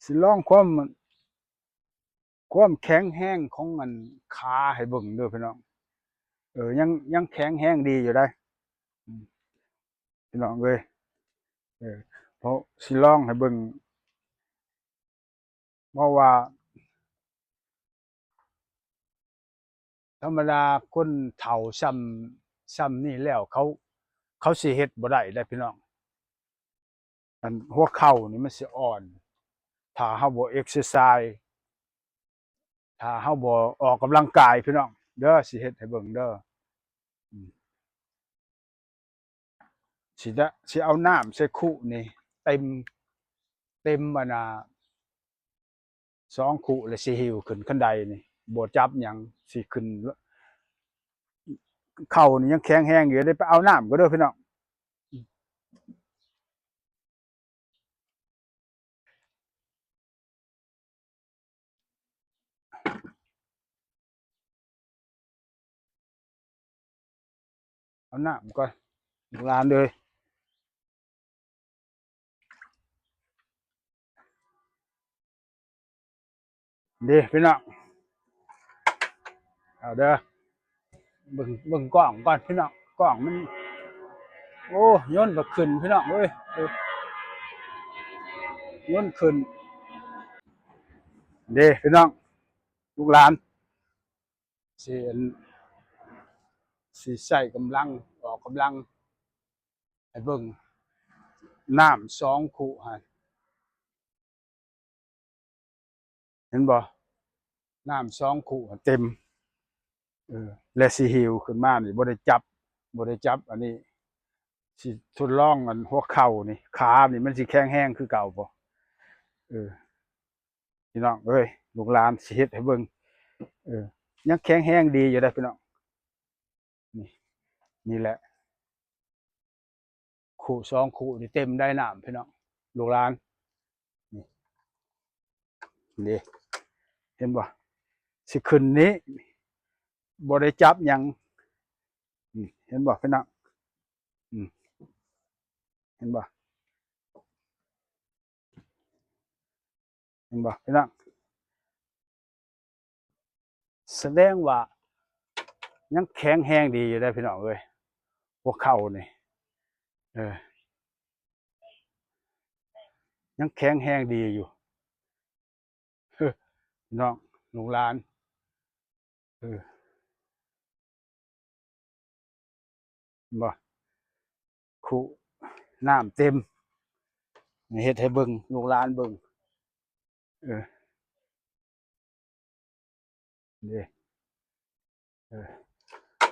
ຊິລອງຄວາມ ຄວາມແຂງແຮງຂອງອັນຂາໃຫ້ເບິ່ງເດີພີ່ນ້ອງ. ເອີ ຍັງ ຍັງແຂງແຮງດີຢູ່ໃດ໋ ອືມ ພີ່ນ້ອງເອີຍ. ເອີ ເພາະຊິລອງໃຫ້ເບິ່ງ ເພາະວ່າ ທຳມະດາຄົນເຖົ້າຊ່ຳ ຊ່ຳນີ້ແລ້ວ ເຂົາ ເຂົາຊິເຮັດບໍ່ໄດ້ເດ້ພີ່ນ້ອງ. ອັນຫົວເຂົ່ານີ້ມັນຊິອ່ອນ ຖ້າເຮົາບໍ່ເອັກເຊີຊາຍ ຖ້າເຮົາບໍ່ອອກກຳລັງກາຍພີ່ນ້ອງເດີ. ຊິເຮັດໃຫ້ເບິ່ງເດີ ອືມ. ຊິໄດ້ ຊິເອົານ້ຳໃສ່ຄຸນີ້ເຕັມ ເຕັມອັນນ່າ ສອງຄຸ ແລ້ວຊິຫິ້ວຂຶ້ນຄັນໄດນີ້ ບໍ່ຈັບຫຍັງ ຊິຂຶ້ນ ເຂົ່ານີ້ຍັງແຂງແຮງຢູ່ເດ້. ໄປເອົານ້ຳກ່ອນເດີພີ່ນ້ອງ. ເອົານ້ຳກ່ອນ ລູກຫຼານເອີຍ. ເດ້ພີ່ນ້ອງ ເອົາເດີ ເບິ່ງ ເບິ່ງກ້ອງກ່ອນພີ່ນ້ອງ. ກ້ອງມັນ ໂອ້ ຍົນກໍຂຶ້ນພີ່ນ້ອງເອີຍ ເອີ ຍົນຂຶ້ນ. ເດ້ພີ່ນ້ອງ ລູກຫຼານ ຊິອັນ ຊິໃຊ້ກຳລັງ ອອກກຳລັງໃຫ້ເບິ່ງ. ນ້ຳສອງຄຸຫັ້ນ ເຫັນບໍ່? ນ້ຳສອງຄຸຫັ້ນເຕັມ ເອີ ແລະຊິຫິ້ວຂຶ້ນມານີ້ ບໍ່ໄດ້ຈັບ ບໍ່ໄດ້ຈັບ. ອັນນີ້ຊິທົດລອງອັນຫົວເຂົ່ານີ້ ຂານີ້ມັນຊິແຂງແຮງຄືເກົ່າບໍ່? ເອີ ພີ່ນ້ອງເອີຍ ລູກຫຼານຊິເຮັດໃຫ້ເບິ່ງ ເອີ ຍັງແຂງແຮງດີຢູ່ເດ້ພີ່ນ້ອງ. ນີ້ ນີ້ແຫຼະ ຄຸສອງຄຸນີ້ເຕັມໄດ້ນ້ຳພີ່ນ້ອງ ລູກຫຼານ. ນີ້ ນີ້ເດ້ ເຫັນບໍ່? ຊິຂຶ້ນນີ້ ບໍ່ໄດ້ຈັບຫຍັງ ອືມ ເຫັນບໍ່ພີ່ນ້ອງ? ອືມ ເຫັນບໍ່? ເຫັນບໍ່ພີ່ນ້ອງ? ສະແດງວ່າຍັງແຂງແຮງດີຢູ່ເດ້ພີ່ນ້ອງເອີຍ ຫົວເຂົ່ານີ້ ເອີ ຍັງແຂງແຮງດີຢູ່ ເອີ ພີ່ນ້ອງ ລູກຫຼານ ເອີ ເຫັນບໍ່? ຄຸນ້ຳເຕັມ ເຮັດໃຫ້ເບິ່ງ ລູກຫຼານເບິ່ງ ເອີ ເດ້ ເອີ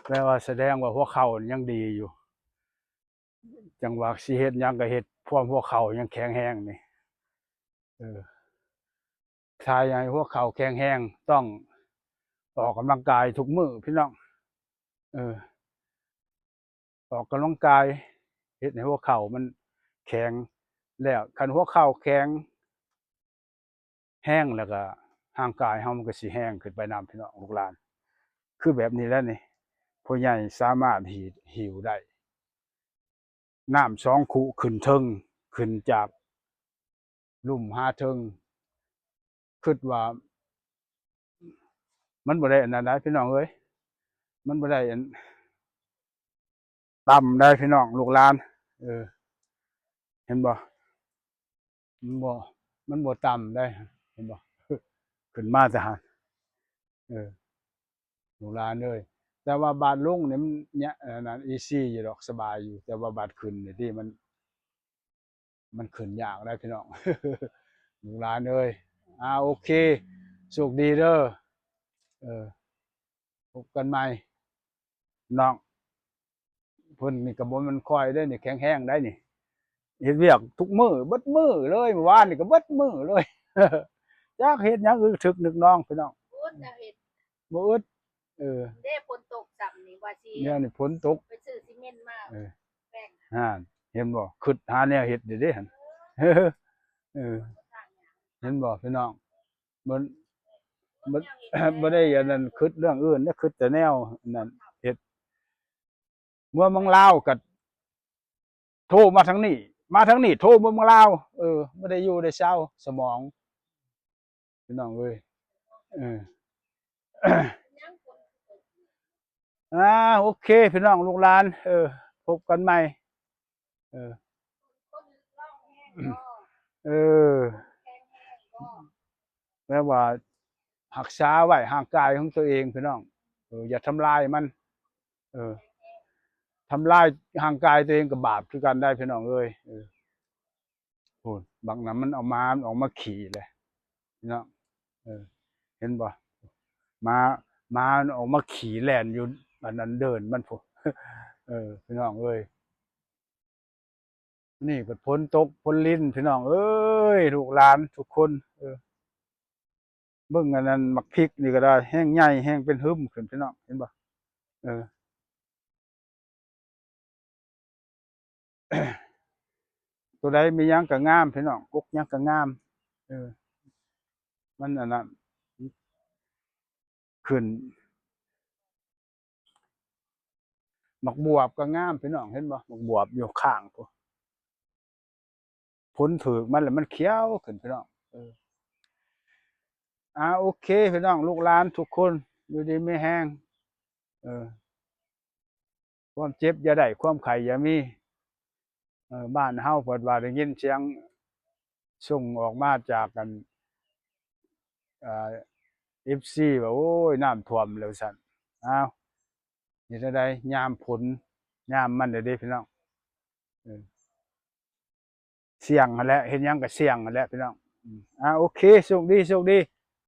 ແປວ່າສະແດງວ່າຫົວເຂົ່າຍັງດີຢູ່ ຈັ່ງວ່າຊິເຮັດຫຍັງກໍເຮັດ ພວມຫົວເຂົ່າຍັງແຂງແຮງນີ້ ເອີ ຖ້າຢາກໃຫ້ຫົວເຂົ່າແຂງແຮງ ຕ້ອງອອກກຳລັງກາຍທຸກມື້ພີ່ນ້ອງ ເອີ ອອກກຳລັງກາຍ ເຮັດໃຫ້ຫົວເຂົ່າມັນແຂງ ແລ້ວຄັນຫົວເຂົ່າແຂງແຮງ ແລ້ວກໍຮ່າງກາຍເຮົາມັນກໍຊິແຮງຂຶ້ນໄປນຳ ພີ່ນ້ອງ ລູກຫຼານ. ຄືແບບນີ້ແຫຼະນີ້ ພໍ່ໃຫຍ່ສາມາດຫິ້ວ ຫິ້ວໄດ້ ນ້ຳສອງຄຸຂຶ້ນເທິງ ຂຶ້ນຈາກລຸ່ມຫາເທິງ ຄິດວ່າມັນບໍ່ໄດ້ອັນນັ້ນໃດ໋ພີ່ນ້ອງເອີຍ ມັນບໍ່ໄດ້ອັນຕ່ຳໃດ໋ພີ່ນ້ອງ ລູກຫຼານ ເອີ ເຫັນບໍ່? ມັນບໍ່ ມັນບໍ່ຕ່ຳໃດ໋ ເຫັນບໍ່? ຂຶ້ນມາແຕ່ຫັ້ນ ເອີ ລູກຫຼານເອີຍ ແຕ່ວ່າບາດລົງນີ້ມັນຍະ ອັນນັ້ນ ອີຊີຢູ່ດອກ ສະບາຍຢູ່ ແຕ່ວ່າບາດຂຶ້ນນີ້ຕິ ມັນ ມັນຂຶ້ນຍາກໄດ໋ພີ່ນ້ອງ ລູກຫຼານເອີຍ. ອ່າ ໂອເຄ ໂຊກດີເດີ ເອີ ພົບກັນໃໝ່ ນ້ອງ ເພິ່ນນີ້ກໍບໍ່ແມ່ນຂ້ອຍເດ້ນີ້ ແຂງແຮງໄດ໋ນີ້ ເຮັດວຽກທຸກມື້ ເບິດມື້ເລີຍ ມື້ວານນີ້ກໍເບິດມື້ເລີຍ ຈັກເຮັດຫຍັງ ອຶກທຶກນຶກນອງ ພີ່ນ້ອງ ບໍ່ອຶດ ບໍ່ອຶດ ເອີ ເດ້ ຝົນຕົກຊ້ຳນີ້ ວ່າຊິ ແນວນີ້ຝົນຕົກ ໄປຊື້ຊີເມັນມາ ເອີ ແປງ ຫັ້ນ ເຫັນບໍ່? ຄິດຫາແນວເຮັດຢູ່ເດ້ຫັ້ນ ເອີ ເຫັນບໍ່ພີ່ນ້ອງ? ບໍ່ ບໍ່ ບໍ່ໄດ້ອັນນັ້ນຄິດເລື່ອງອື່ນເດ້ ຄິດແຕ່ແນວນັ້ນເຮັດ ເມືອເມືອງລາວກໍໂທມາທາງນີ້ ມາທາງນີ້ໂທເມືອເມືອງລາວ ເອີ ບໍ່ໄດ້ຢູ່ໄດ້ເຊົາ ສະໝອງ ພີ່ນ້ອງເອີຍ. ເອີ ອ່າ ໂອເຄ ພີ່ນ້ອງລູກຫຼານ ເອີ ພົບກັນໃໝ່ ເອີ ເອີ ແບບວ່າຮັກສາໄວ້ຮ່າງກາຍຂອງຕົວເອງພີ່ນ້ອງ ເອີ ຢ່າທຳລາຍມັນ ເອີ ທຳລາຍຮ່າງກາຍຕົວເອງກໍບາບຄືກັນໄດ໋ພີ່ນ້ອງເອີຍ. ເອີ ໂອ້ ບັກນັ້ນມັນເອົາມາ ມັນອອກມາຂີ້ແຫຼະພີ່ນ້ອງ ເອີ ເຫັນບໍ່ ໝາ ໝາມັນອອກມາຂີ້ແລ່ນຢູ່ອັນນັ້ນເດີ່ນມັນພຸ້ນ ເອີ ພີ່ນ້ອງເອີຍ. ນີ້ກໍຝົນຕົກຝົນລິນພີ່ນ້ອງເອີຍ ລູກຫຼານທຸກຄົນ ເອີ ເບິ່ງອັນນັ້ນໝາກພິກນີ້ກໍໄດ້ ແຮ່ງໃຫຍ່ແຮ່ງເປັນຫຶມຂຶ້ນພີ່ນ້ອງ ເຫັນບໍ່ ເອີ ຕົວໃດມີຫຍັງກໍງາມພີ່ນ້ອງ ກົກຫຍັງກໍງາມ ເອີ ມັນອັນນັ້ນຂຶ້ນ. ໝາກບວບກໍງາມພີ່ນ້ອງ ເຫັນບໍ່ ໝາກບວບຢູ່ຂ້າງພຸ້ນ ຝົນຖືກມັນແລ້ວມັນຂຽວຂຶ້ນພີ່ນ້ອງ ເອີ ອ່າ ໂອເຄພີ່ນ້ອງລູກຫຼານທຸກຄົນ ຢູ່ດີມີແຮງ ເອີ ຄວາມເຈັບຢ່າໄດ້ ຄວາມໄຂ້ຢ່າມີ ເອີ ບ້ານເຮົາເພິ່ນວ່າໄດ້ຍິນສຽງສົ່ງອອກມາຈາກອັນ ເອີ ເອັຟຊີ ວ່າ ໂອ້ຍ ນ້ຳຖ້ວມແລ້ວວ່າຊັ້ນ. ອ້າວ ເຮັດແນວໃດ ຍາມຝົນຍາມມັນແລ້ວເດ້ພີ່ນ້ອງ ເອີ ສ່ຽງຫັ້ນແຫຼະ ເຮັດຫຍັງກໍສ່ຽງຫັ້ນແຫຼະພີ່ນ້ອງ ອືມ ອ່າ ໂອເຄ ໂຊກດີ ໂຊກດີ